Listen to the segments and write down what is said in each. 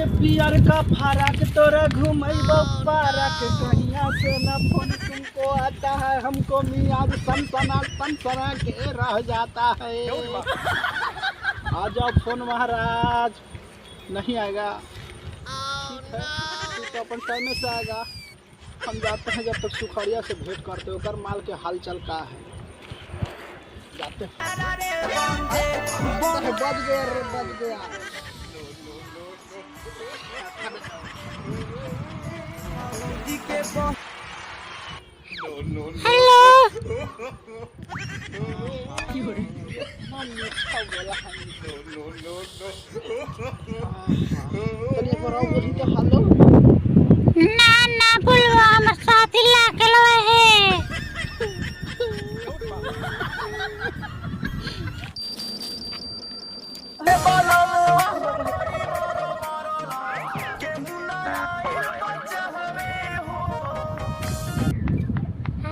के पियर का फरक तोरा घुमैबो पारक, कहिया से न फोन तुमको आता है, हमको मियाज सनसना सनसना के रह जाता है। आ जाओ फोन महाराज, नहीं आएगा ठीक है, तू तो अपन टाइम से आएगा। हम जाते हैं जब तक सुखड़िया से भेंट करते हो, माल के हाल चाल का है। जाते हैं। बच गया रे, बच गया। हेलो हेलो ना ना बोलवा, हमर साथी लागल है।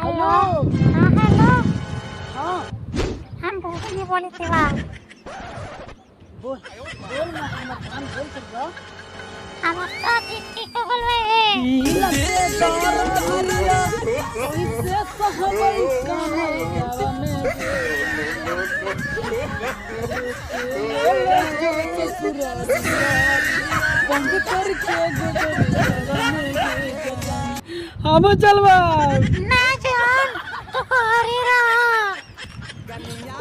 हेलो हाँ हेलो, हाँ हम भूखनी बोले थे वा। बोल बोल ना, हमर कान बोल कर रहा। हमर साथी ठीक हो गल है। हम चलवा ना जान तो घर ही रहा।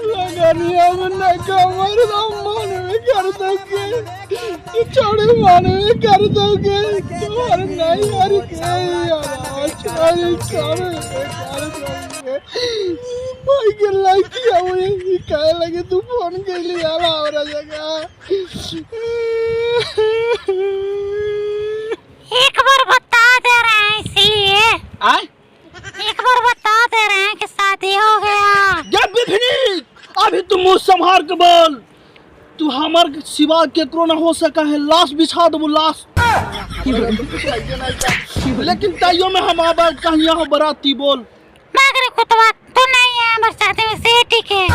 लगनिया में न कमर दम मन में कर दोगे, छोड़ मन में कर दोगे, तुम्हारे नहीं हर के यार छोड़ कर कर दोगे। भाई के लड़की आवई कहे लगे तू फोन के लिए आला और जगह। एक बार बता दे रहे हैं इसलिए। आए एक बार बता दे रहे हैं कि शादी हो गया। जब भी फिनिश अभी तू मुंह संभाल के बोल, तू हमार सिवा केकरो ना हो सका है, लाश बिछा देबो लाश। लेकिन ताइयो में हम आबा कहिया हो बराती बोल। मगर कुतवा तू नहीं है हमारे शादी में से ठीक है।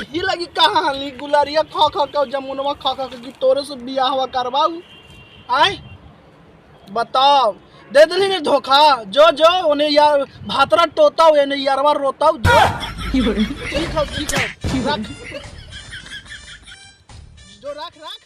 यही लगी कहानी गुलारिया खा खा के जमुनवा खा खा के कि तोरे से बियाहवा करवाऊ। आय बताओ दे दिली ने धोखा, जो जो ओने यार भातरा टोताऊ एने यारवा रोताऊ जो। ठीक है ठीक है रख, जो रख रख।